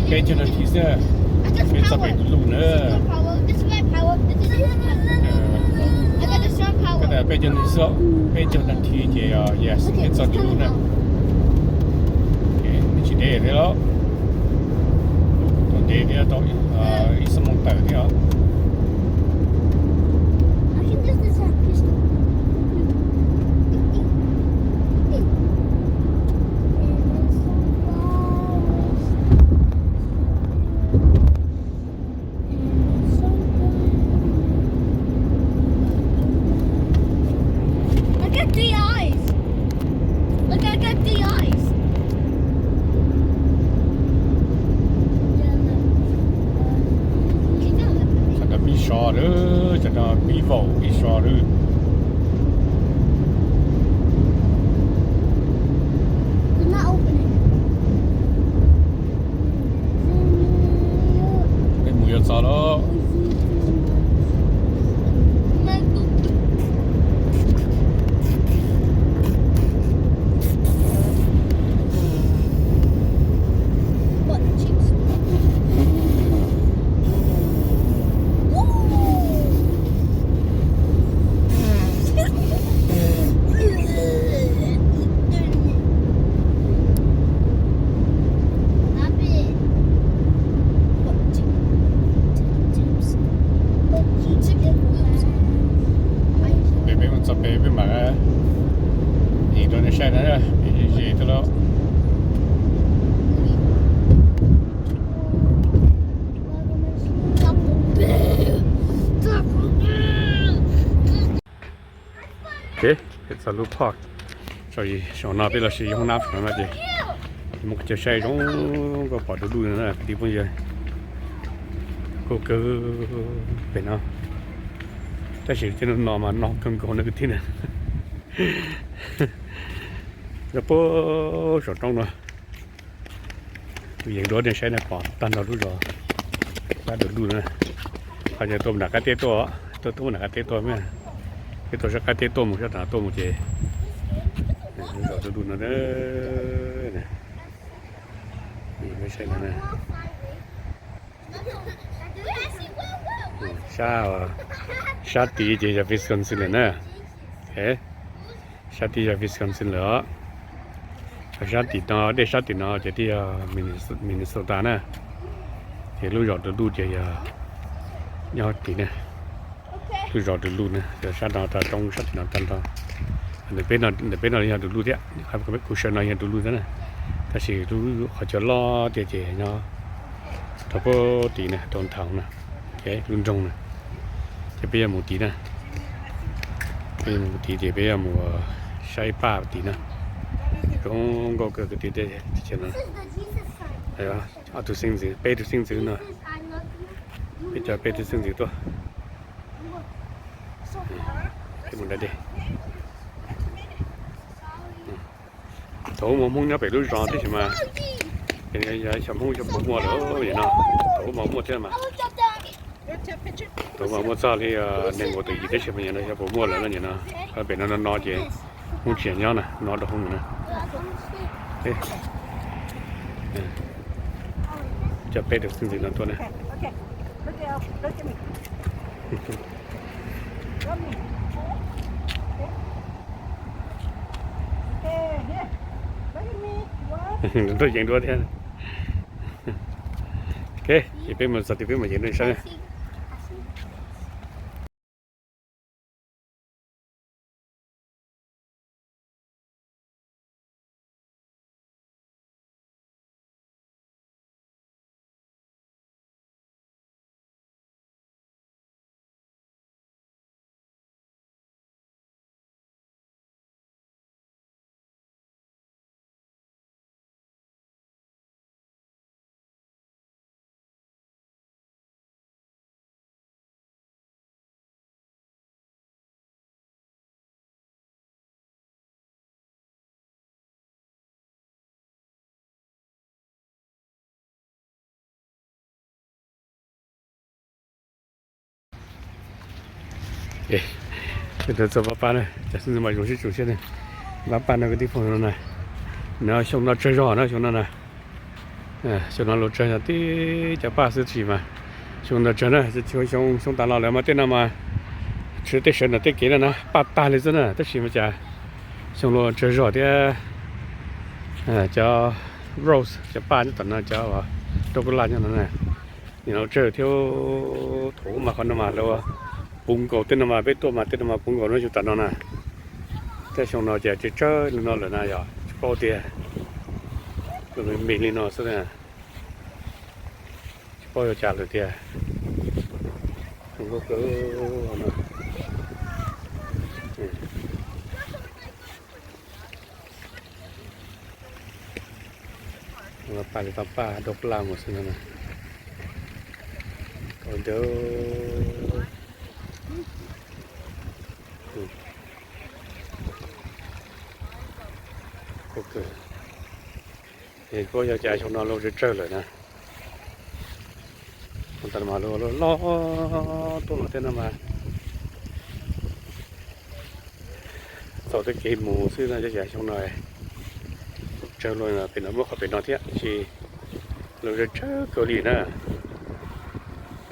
Peb caug nas this xwb, peb txog pem lub na. Peb caug nas this xwb, peb caug nas this ces yes, peb txog lub na. Tsis deb thiab los, tau ntev thiab, tau ib xuab moos tawm thiab os. Look at the eyes. Look at the eyes. Cov no pib so lawm, cov no pib vaum pib so lawm. Peb mus yuav txog lawm. Peb, peb mus txog pem peb mam ev rau nej saib na, pem ze tuaj lawm. Ok, peb txog lub park, saum no peb los siv hoob nab saum no ces mus qhov chaw saib zoo nkauj pom du lug na kwv tij phooj ywg. Nkauj kawg pem no, tab sis tej no mas no kawg nkaus na kwv tij na. Nyob puag saum roob no, yees dua nej saib na pom tag nrho lub zos sab du lug na. Qhov no tuaj nram qab teb tuaj, tuaj tuaj nram qab teb tuaj, peb tuaj sab qab teb tuaj mus sab tom tuaj mus ces lub zos du lug no. Saib no, sab, sab tid ces yog Wisconsin lawm na. Sab tid yog Wisconsin lawm os. Sab tim no, dej sab tim no ces twb yog Minnesota na. Ces lub zos du lug ces yog nyob tid na. Lub zos du lug na, sab no tag roob sab tim no tag nrho. Ntawm peb no yog du lug thiab, kuv sawv no yog du lug thiab na. Tab sis lub qhov chaw loj tiag ces nyob rau puag tid na, downtown na, lub nroog na. Ces peb yuav mus tid na. Peb yuav mus tid ces peb yuav mus saib paj tid na. Zoo nkauj kawg kwv tij, teb chaws no. Ob tug xeeb ntxwv, peb tug xeeb ntxwv no. Peb cov peb tug xeeb ntxwv tuaj. Peb mus da dej. Thaum ub mas Hmoob nyob pem lub zos tib si mas, yog xyov Hmoob xyov puas muaj lawm no. Thaum ub mas muaj thiab mas. Thaum ub mas muaj txog li nees nkaum tawm yim tib si mas, yog xyov puas muaj lawm no, nim no pem no no no ces Hmoob tsis nyob na, no rau Hmoob na. Coj peb tus xeeb ntxwv no tuaj na. Tuaj yees dua thiab. Ok, ces peb mus txog tid peb mam yees rau nej saib. Txog pab pab na, cov xeeb ntxwv mas zoo siab zoo siab ne. Pab pab no kwv tij phooj ywg no na, no xyoo no tsawg zog no xyoo no na. Xyoo no luag tsawg yog tib cov paj xwb tab sis mas xyoo no tsawg na, xyoo, xyoo tas los lawv mas tej no mas tsis, tej sawv ntawm tej kev no na paj tag li xwb na, tab sis mas cas xyoo no tsawg zog thiab. Cov rose, cov paj nyob tom no, cov rau kuj laj nyob no na, nim no tsawg thiab. Thaum ub mas qhov no mas lawv puv nkaus, tej no mas peb tuaj mas tej no mas puv nkaus no xyoo tas no na. Tej xyoo no ces tsawg tsawg li no lawm na, yog tsis paub tiag, me me li no xwb na. Tsis paub yuav cas lawm tiag. Paj li paj, paj rau kuj laj mus xwb no. Tau ntawd. Kawg, es kuj yog cas xyoo no luag tsawg tsawg lawm na. Xyoo tas mas luag loj loj tuaj los tej no mas txaus tej kev mus xwb no, cas xyoo no tsawg luag pem no, muab qhov pem no thiab tab sis luag tsawg tsawg kawg li na.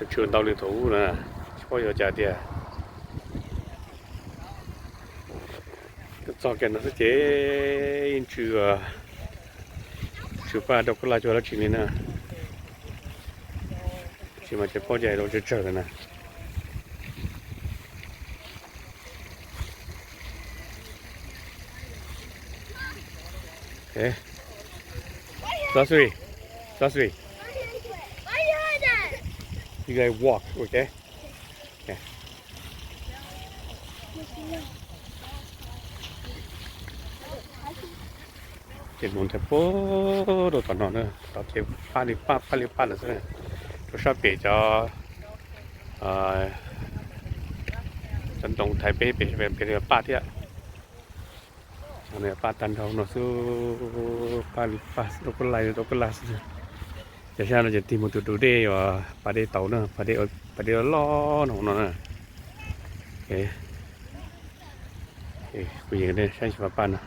Tsis ntau li thaum ub na, tsis paub yuav cas tiag. Txog kiag no xwb ces yeej tsw, tsw paj rau kuj laj cuag dab tsi li na. Tab sis mas tsis paub cas luag tsawg tsawg lawm na. Joshua, Joshua, you guys walk, okay? Ces mus ntawd puag rau tom no na, tod ces paj li paj, paj li paj lawm xwb. Rau sab pem cov, cov ntoo thaiv peb pem, pem paj thiab. Paj tag nrho no xwb, paj li paj, rau kuj laj, rau kuj laj xwb. Ces sab no ces tig mus tus tus dej uas pas dej tauv na, pas dej loj loj no hauv no na. Kuv yeej saib tsis paj paj no.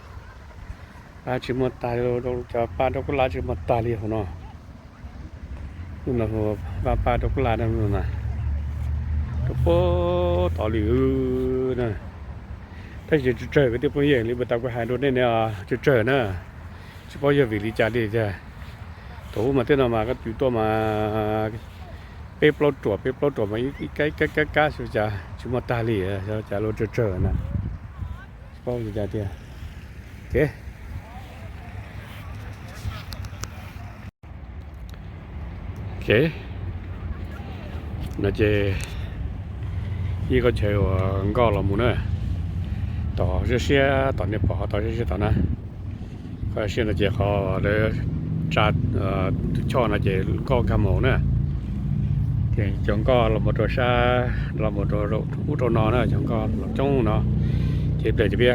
Paj tsis muaj tag li, cov paj rau kuj laj tsis muaj tag li hauv no. Lub no hu paj, paj rau kuj laj no na, rau puag tod li na. Tab sis tsawg tsawg kwv tij phooj ywg, li puag ta kuv hais rau nej ne, tsawg tsawg na. Tsis paub yog vim li cas li tiag. Thaum ub mas tej no mas koj tus tuaj mas peb plaub ruam, peb plaub ruam mas ib kab kab kab kab xwb, cas tsis muaj tag li, cas luag tsawg tsawg na. Tsis paub li cas tiag. Ok, no ces ib qhov chaw uas nkoj los mus na, tom siab siab tom, nej pom qhov tod siab siab tom na. Qhov siab no ces qhov lawv tsa tus choj no ces nkoj nkag mus na. Ces cov nkoj los mus rau sab, los mus rau ub rau no na, cov nkoj los coob no. Ces pliag ces peb,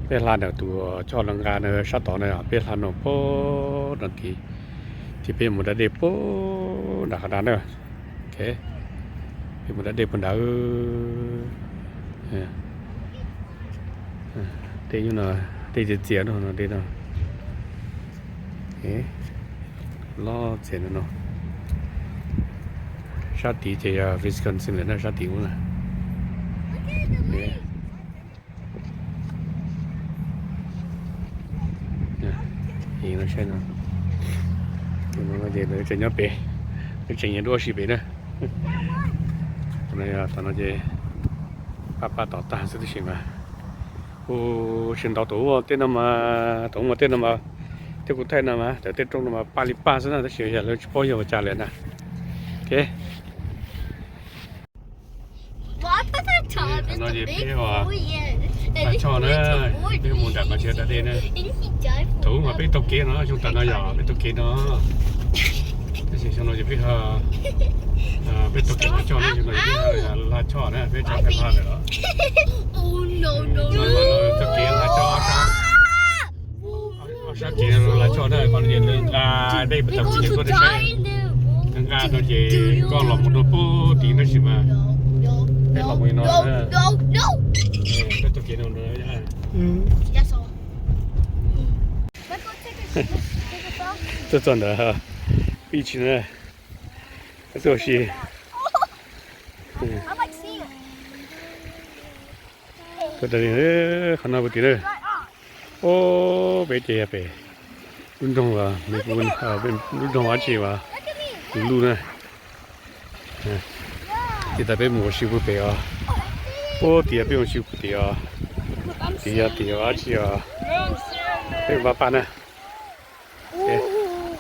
peb hla ntawm tus choj los nqa na sab tod na, peb hla no puag no tid, ces peb mus da dej puag nram hav dab na. Ok, peb mus da dej puag nrad. Dej no, dej txias txias no, dej no. Loj txias no. Sab tid ces yog Wisconsin lawm na, sab tid ub na. Saib no, no ces lawv tseem nyob pem, lawv tseem nyob dua si pem na. Tom no ces paj paj tom tag xwb tab sis mas kuj tsis ntau, thaum ub tej no mas, thaum ub mas tej no mas, tej kuv thaij no mas cov tej rooj no mas paj li paj xwb na, tab sis yog lawv tsis paub yog ua cas lawm na. Ok. Qhov no ces peb ua laj choj na, peb mus nram qhov chaw da dej na. Thaum ub mas peb taug kev no, xyoo tas no yog peb taug kev no. Tab sis xyoo no ces peb, peb taug kev laj choj na, xyoo no ces peb laj choj na, peb tsa peb laj lawm los. Taug kev laj choj, ob sab kev laj choj na, qhov no ces lawv nqa dej puag tom kev tuaj rau saib. Nqa no ces nkoj los mus rau puag tid tab sis mas peb los mus no, peb taug kev no. Tuaj txog ntawm beach na, tuaj ua si. Tuaj da dej, qhov no puag tim na. Ob peb ces yog pem lub nroog, lub nroog dab tsi as, tus luj na. Ces tas peb mus ua si puag pem os. Ub, tias peb mus ua si puag tim os. Tias yog tias dab tsi os. Peb mus pab pab na.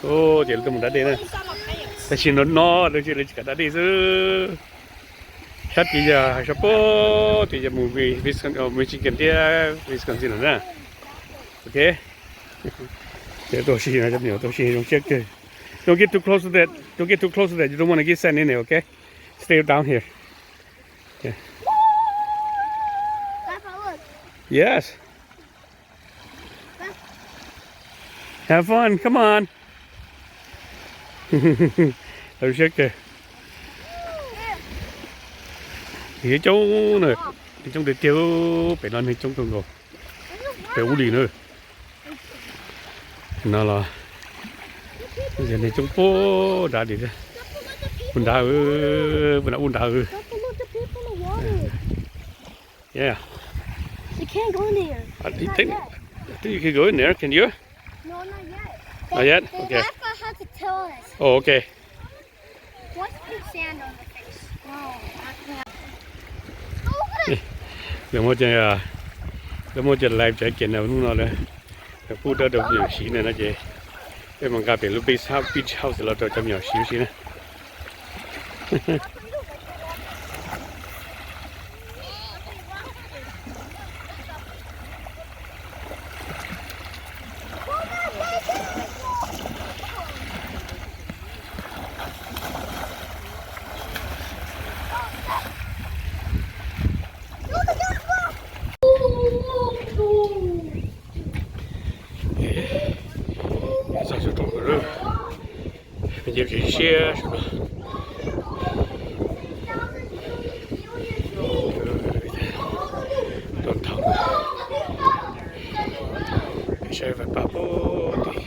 Ub, ces lawv tuaj mus da dej na. Tab sis no no lawv tsis, lawv tsis kam da dej xwb. Sab tid yog hais sab pem tid yog mus Wisconsin thiab Wisconsin lawm na. Ok. Ces tuaj si no cov me nyuam tuaj si zoo siab kawg. Don't get too close to that. Don't get too close to that. You don't want to get sand in it, okay? Stay down here. Okay. Papa, look. Yes. Have fun. Come on. Zoo siab kawg. Neeg coob na, neeg coob tiag tiag, pem no neeg coob kawg nkaus. Pem ub li na. No los yog neeg coob puag nrad li, puag nrad, puag nrad ub nrad. Yeah. You can't go in there. I think, I think you can go in there. Can you? No, not yet. Not yet? Okay. They left out how to tell us. Oh, okay. What's the sand on the face? No, I can't. Lawv muab cov, lawv muab cov life jacket no hnub no lawv pub rau cov me nyuam siv na no ces peb mam nqa pem lub beach house, beach house los rau cov me nyuam siv ua si na. Txog saum roob lawm, me ntsis siab siab saum no. Tuaj thaum peb saib vaj pam puag tim,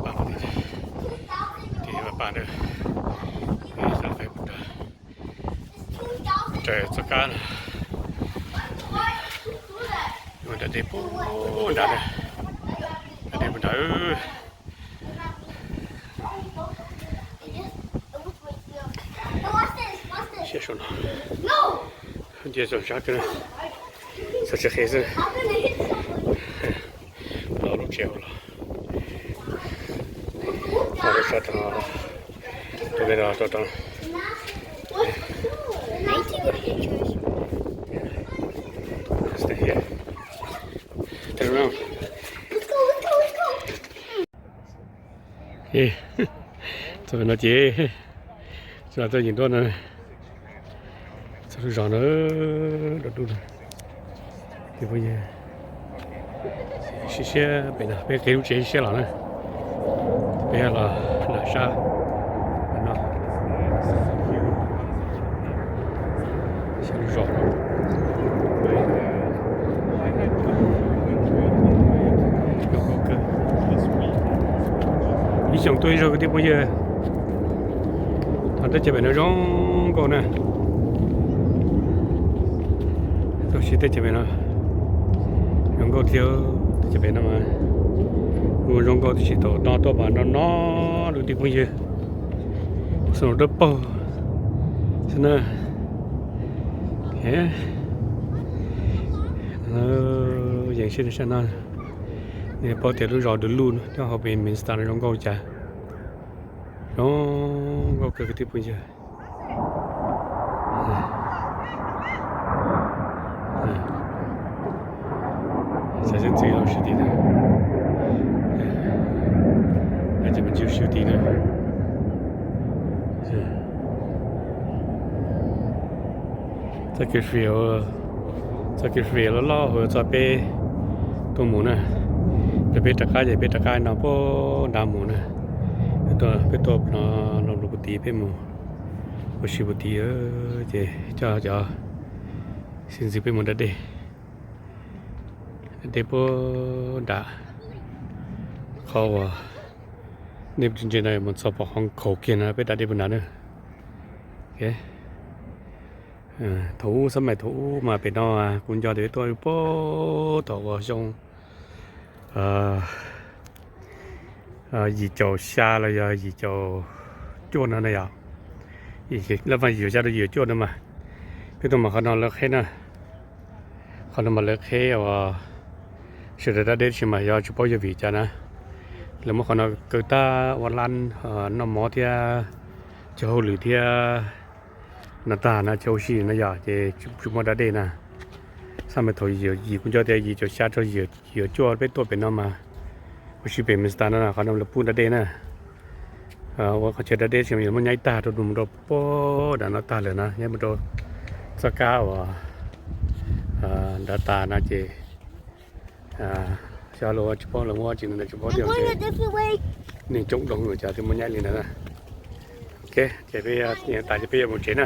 vaj pam puag tim, tim vaj pam na, peb xav peb puag nrad, raws txoj kab na, ua nram dej puag nrad na, nram dej puag nrad. Siab saum no, nce txog sab kawg, txog tsis qhia xwb. Los lub tsev hauv los, los lub sab tod, tus li no rau tod. Stay here. Turn around. Txog no ces txog tuaj yeem duab no, txog lub zos no, dub dub no. Ces phooj ywg, siab siab pem no, peb qhib lub tsev siab los na, peb los lam sab no, xyov lub zos no. Ib xyoos tuaj ib zaug kwv tij phooj ywg. Teb chaws pem no zoo nkauj na. Tuaj si teb chaws pem no zoo nkauj thiab. Teb chaws pem no mas zoo nkauj tib si, thaum no tuaj mas no no kwv tij phooj ywg, xwb dawb paug xwb na. Yeej siab sab no, nej paub tias lub zos Duluth nyob hauv pes Minnesota no zoo nkauj cas. Zoo nkauj kawg kwv tij phooj ywg. Xav xeeb ntxwv los sib tim, ces mus ncig sib tim na. Txoj kev fiv, txoj kev fiv loj loj hu txoj peb tuaj mus na. Ces peb rov qab ces peb rov qab no puag nrad mus na. Peb tuaj no los puag tid peb mus ua si puag tid ces coj cov xeeb ntxwv peb mus da dej. Dej puag nram qhov uas Nej ntsia no mus txog pom qhov khaum kiag no peb da dej puag nrad na. Thaum ub, xab mais thaum ub mas pem no kuv nco tias peb tuaj puag thaum uas xyoo yim caum xya los yog yim caum cuaj no na yom. Lawv faj yim caum xya rau yim caum cuaj no mas peb tuaj mas qhov no lawv qheb na. Qhov no mas lawv qheb uas sawv daws da dej tab sis mas yog tsis paub yog vim cas na, lawv muab qhov no kaw tag ua lab noj mov thiab cog hauj lwm thiab no tag na, cog ua si no yom, ces tsis muaj da dej na. Xab mais thaum yim, kuv nco tias yim caum xya rau yim caum cuaj peb tuaj pem no mas ua si pem Minnesota no qhov no lawv pub da dej na. Ua qhov chaw da dej tab sis mas yuav muab nyaib tag rau mus rau puag nram no tag lawm na, nyaib mus rau txoj kab uas nrad tas no ces xyov luag tsis paub lawv muab tsis no tsis paub tias neeg coob dhau lawm cas thiaj muab nyaib li ntawd na. Ok, ces peb tas ces peb yuav mus tsev na.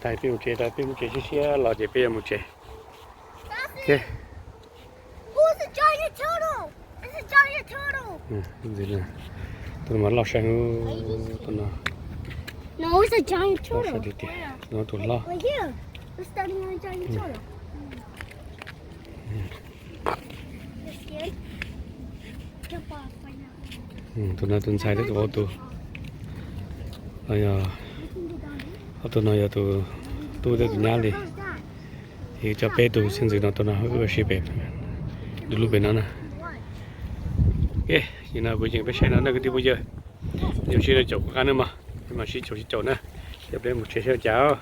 Tas peb mus tsev, tas peb mus tsev siab siab los ces peb yuav mus tsev. Ok. Tus no mas loj sai, tus no loj sai tiag tiag, tus no tus hlob. Tus no tus ntxhais thiab tus ob tug, ob tug no yog tus tub thiab tus nyab li. Ces cov peb tug xeeb ntxwv no tuaj no wb ua si pem, du lug pem no na. Yog no kuv yeem peb saib no na kwv tij phooj ywg, yeej sib caum kuv qab na mog, peb mam sib caum sib caum na, ces peb mus tsev saib ua cas.